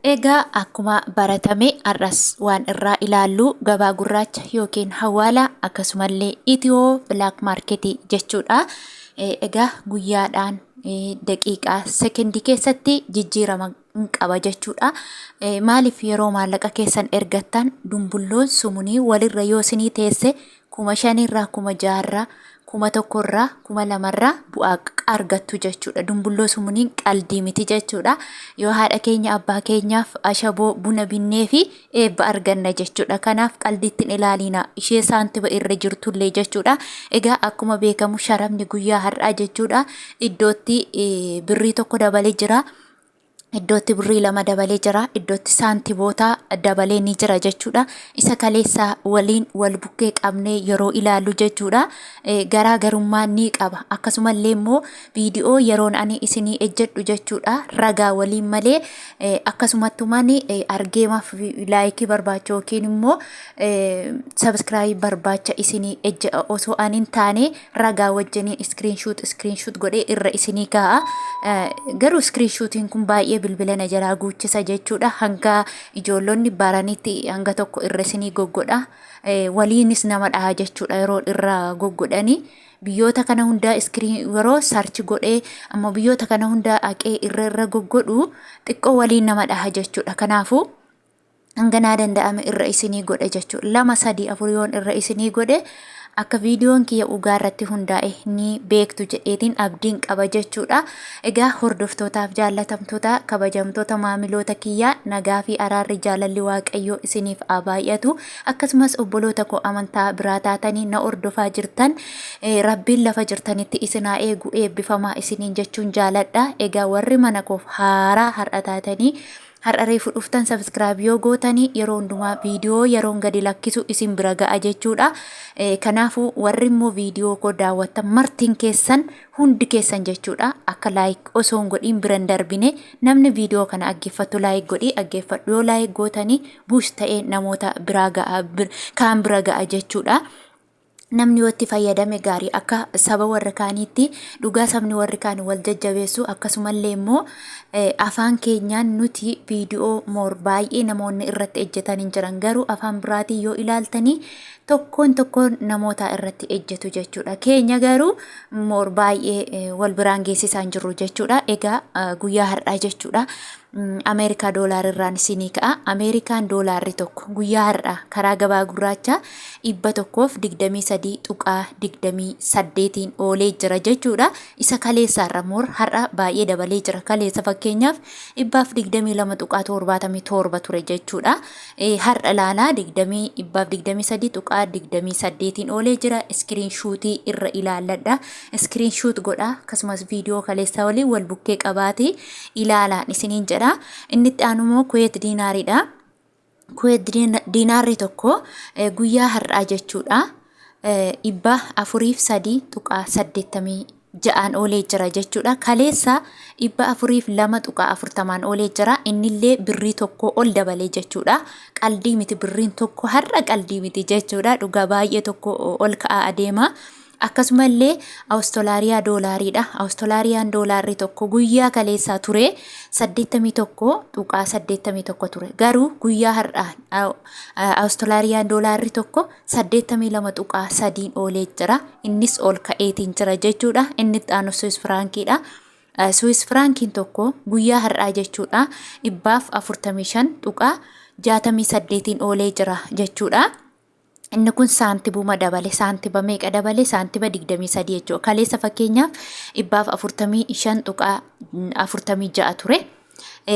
Egaa akkuma baratame har'as waan irraa ilaallu gabaa gurraacha yookiin hawaala, akkasumallee Ethio Black Market jechuudha. Egaa guyyaadhaan, daqiiqaa, sekendii keessatti jijjiirama hin qaba jechuudha. Maaliif yeroo maallaqa keessan ergattan dumbulloon sumunii walirra yoo isinii teesse, 5,000rraa, 6,000rraa, 1,000rraa, 2,000rraa bu'aa argattu jechuudha. Dumbulloo sumuniin qaldii miti jechuudha. Yoo haadha keenya, abbaa keenyaaf ashaboo, buna binnee fi eebba arganna jechuudha. Kanaaf qaldiitti hin ilaaliina, ishee saantiba irra jirtullee jechuudha. Egaa akkuma beekamu sharafni guyyaa har'aa jechuudha. Iddootti birrii 1 dabalee jira. Iddootti birrii 2 dabalee jira. Iddootti saantiboota dabalee ni jira jechuudha. Isa kaleessaa waliin wal bukkee qabnee yeroo ilaallu jechuudha. Garaagarummaa ni qaba. Akkasumallee immoo viidiyoo yeroon ani isinii ejjedhu jechuudha. Ragaa waliin malee akkasumattumaan argeemaaf laayikii barbaacha yookiin immoo subscribe barbaacha isinii ejja osoo ani hin taane, ragaa wajjiniin screenshot screenshot godhee irra isinii kaa'a. Garuu screenshotiin kun baay'ee bilbila na jalaa guuchisa jechuudha. Hanga ijoollonni baranitti hanga tokko irra isinii goggodha. Waliinis nama dhaha jechuudha yeroo irra goggodhanii. Biyyoota kana hundaa iskiriin yeroo search godhee, ammoo biyyoota kana hundaa haqee irra irra goggodhu, xiqqoo waliin nama dhaha jechuudha. Kanaafuu hanga naa danda'ame irra isinii godhe jechuudha. 2, 3, 4 yoon irra isinii godhe, akka viidiyoon kiyya dhugaa irratti hundaa'e ni beektu jedheetiin abdiin qaba jechuudha. Egaa hordoftootaaf jaallatamtoota, kabajamtoota maamiloota kiyyaa, nagaa fi araarri jaalalli Waaqayyoo isiniif haa baay'atu. Akkasumas obboloota koo amantaa biraa taatanii na hordofaa jirtan, Rabbiin lafa jirtanitti isin haa eegu, eebbifamaa isiniin jechuun jaaladha. Egaa warri mana koof haaraa har'a taatanii, har'a reefu dhuftan, subscribe yoo gootanii yeroo hundumaa viidiyoo yeroon gadi lakkisu isin bira ga'a jechuudha. Kanaafuu warri immoo viidiyoo koo daawwattan martiin keessan, hundi keessan jechuudha, akka like osoo hin godhiin bira hin darbine. Namni viidiyoo kana dhaggeeffattu like godhii dhaggeeffadhu. Yoo like gootanii buus ta'ee namoota biraa ga'a, kaan bira ga'a jechuudha. Namni yoo itti fayyadame gaarii, akka saba warra kaaniitti dhugaa sabni warri kaan wal jajjabeessu, akkasumallee immoo afaan keenyaan nuti viidiyoo moor baay'ee namoonni irratti ejjetan hin jiran, garuu afaan biraatiin yoo ilaaltanii tokkoon tokkoon namootaa irratti ejjetu jechuudha. Keenya garuu moor baay'ee wal biraan geessisaa hin jirru jechuudha. Egaa guyyaa har'aa jechuudha. Ameerikaa doolaarri irraan isinii ka'a. Ameerikaan doolaarri tokko guyyaa har'aa karaa gabaa gurraachaa 123.28n oolee jira jechuudha. Isa kaleessaarra moor har'a baay'ee dabalee jira. Kaleessa fakkeenyaaf 122.77 ture jechuudha. Har'a ilaalaa, 123.28n oolee jira. Screenshotii irra ilaalladha. Screenshot godha. Akkasumas viidiyoo kaleessaa waliin wal bukkee qabaatee ilaalaan isiniin jedha. Inni itti aanu immoo Kuweet diinaariidha. Kuweet diinaarri tokko guyyaa har'aa jechuudha. 403.86n oolee jira jechuudha. Kaleessa 402.40n oolee jira. Innillee birrii 1 ol dabalee jechuudha. Qaldii miti, birriin 1 har'a qaldii miti jechuudha. Dhugaa baay'ee tokko ol ka'aa adeema. Akkasumallee Awustolaariyaa doolaariidha. Awustolaariyaan doolaarri tokko guyyaa kaleessaa ture 81.81 ture. Garuu guyyaa har'aa Awustolaariyaan doolaarri tokko 82.3n oolee jira. Innis ol ka'eetiin jira jechuudha. Inni itti aanu Swiss firaankiidha. Swiss firaankiin tokko guyyaa har'aa jechuudha 145.68n oolee jira jechuudha. Inni kun saantibuma dabale. Saantiba meeqa dabale? Saantiba 23 jechuudha. Kaleessa fakkeenyaaf 145.46 ture.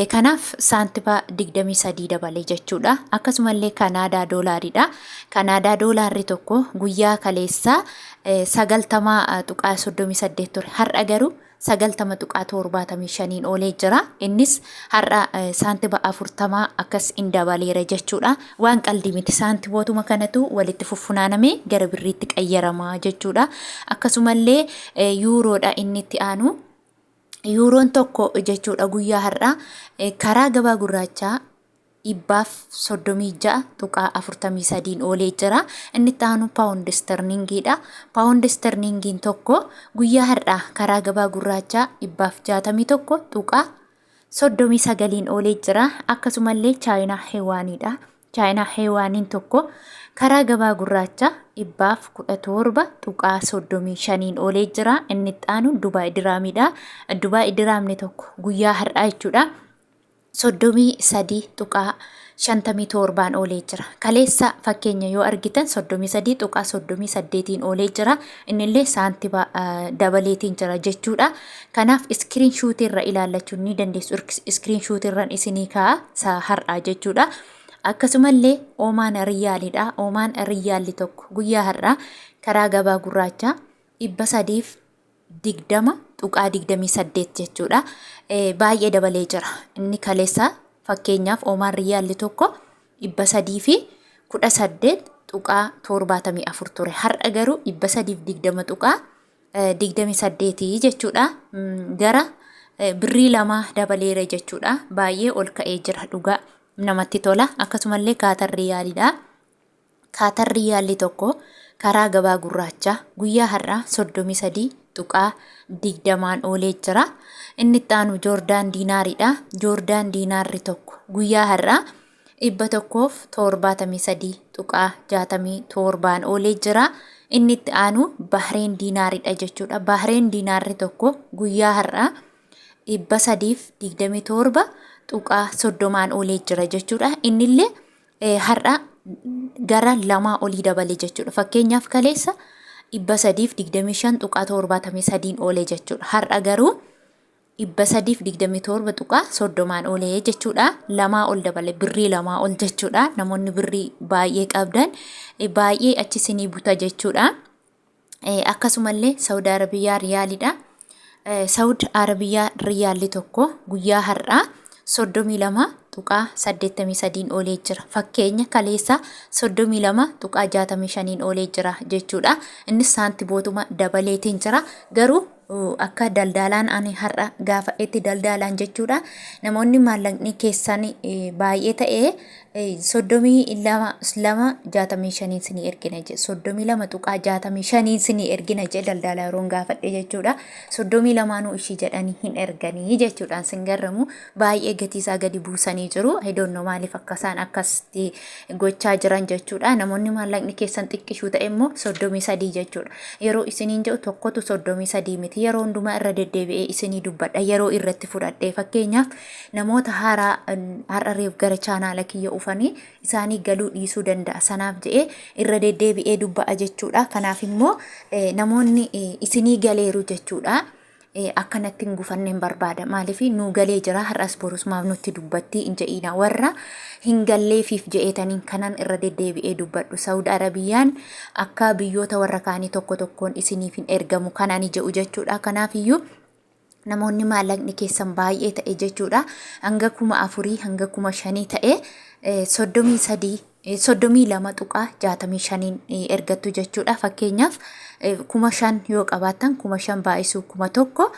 Kanaaf saantiba 23 dabale jechuudha. Akkasumallee Kanaadaa doolaariidha. Kanaadaa doolaarri tokko guyyaa kaleessaa 90.38 ture. Har'a garuu 90.75n oolee jira. Innis har'a saantiba 40 akkas in dabaleera jechuudha. Waan qaldii miti, saantibootuma kanatu walitti fuffunaanamee gara birriitti qayyarama jechuudha. Akkasumallee yuuroodha inni itti aanu. Yuuroon tokko jechuudha guyyaa har'aa karaa gabaa gurraachaa 136.43n oolee jira. Inni itti aanu paawundi isterlingiidha. Paawundi isterlingiin tokko guyyaa har'aa karaa gabaa gurraachaa 161. 39n oolee jira. Akkasumallee Chaayinaa Hewaaniidha. Chaayinaa Hewaaniin tokko karaa gabaa gurraacha 117.35n oolee jira. Inni itti aanu Dubaay Diraamiidha. Dubaay Diraamni tokko guyyaa har'aa jechuudha. 33.57n oolee jira. Kaleessa fakkeenya yoo argitan 33.38n oolee jira. Innillee saantima dabaleetiin jira jechuudha. Kanaaf iskiriin shuutii irra ilaallachuu ni dandeessu. Iskiriin shuutii irran isinii kaa'a har'aa jechuudha. Akkasumallee Oomaan Riyyaalidha. Oomaan Riyyaalli tokko guyyaa har'aa karaa gabaa gurraachaa 320.28 jechuudha. Baay'ee dabalee jira. Inni kaleessa fakkeenyaaf Oomaan Riyyaalli tokko 318.74 ture. Har'a garuu 320.28 jechuudha. Gara birrii lamaa dabaleera jechuudha. Baay'ee ol ka'ee jira dhugaa namatti tola. Akkasumallee Kaatar Riyaaliidha. Kaatar Riyaalli tokko karaa gabaa gurraachaa guyyaa har'aa 33.20n oolee jira. Inni itti aanu Joordaan Diinaariidha. Joordaan Diinaarri tokko guyyaa har'aa 173.67n oolee jira. Inni itti aanu Bahreen Diinaaridha jechuudha. Bahreen Diinaarri tokko guyyaa har'aa 327.30n oolee jira jechuudha. Innillee har'a gara lamaa olii dabale jechuudha. Fakkeenyaaf kaleessa 325.73n oole jechuudha. Har'a garuu 327.30n oole jechuudha. Lamaa ol dabale birrii lamaa ol jechuudha. Namoonni birrii baay'ee qabdan baay'ee achi isinii buta jechuudha. Akkasumallee Saudi Arabiyaa riyaalidha. Saudi Arabiyaa riyaalli tokko guyyaa har'aa 32.83n oolee jira. Fakkeenya kaleessa 32.65n oolee jira jechuudha. Innis saantibootuma dabaleetiin jira. Garuu akka daldaalaan ani har'a gaafadhetti daldaalaan jechuudha. Namoonni maallaqni keessan baay'ee ta'e 32 2 65 sinii ergina jedhe 32.65 sinii ergina jedhe daldaalaa yeroon gaafadhe jechuudha. 32nuu ishii jedhanii hin erganii jechuudhaan sin garramu baay'ee gatii isaa gadi buusanii jiru. I don't know maaliif akka isaan akkasitti gochaa jiran jechuudha. Namoonni maallaqni keessan xiqqishuu ta'e immoo 33 jechuudha. Yeroo isiniin jedhu tokkotu 33 miti. Yeroo hundumaa irra deddeebi'ee isinii dubbadha. Yeroo irratti fudhadhee fakkeenyaaf namoota haaraa har'a reef gara chaanaala kiyya ufanii isaanii galuu dhiisuu danda'a. Sanaaf jedhee irra deddeebi'ee dubba'a jechuudha. Kanaaf immoo namoonni isinii galeeru jechuudha. Akka natti hin gufanne hin barbaada. Maaliif nuu galee jira har'as borus maaf nutti dubbatti hin je'iina. Warra hin galleefiif je'eetaniin kanan irra deddeebi'ee dubbadhu. Saawud Arabiyaan akka biyyoota warra kaanii tokko tokkoon isiniif hin ergamu kan ani je'u jechuudha. Kanaaf iyyuu namoonni maallaqni keessan baay'ee ta'e jechuudha. Hanga 4000 hanga 5000 ta'e 33 32.65n ergattu jechuudha. Fakkeenyaaf 5000 yoo qabaattan 5000 baay'isuu 1000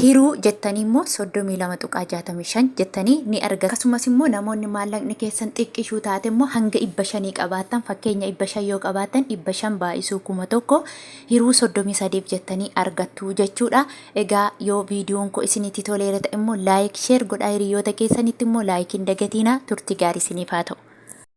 hiruu jettanii immoo 32.65 jettanii ni argatu. Akkasumas immoo namoonni maallaqni keessan xiqqishuu taate immoo hanga 500 qabaattan fakkeenya 500 yoo qabaattan 500 baay'isuu 1000 hiruu 33f jettanii argattu jechuudha. Egaa yoo viidiyoon koo isinitti toleera ta'e immoo like share godhaa hiriyoota keessanitti immoo like hin dagatiinaa turtii gaarii isiniif haa ta'u.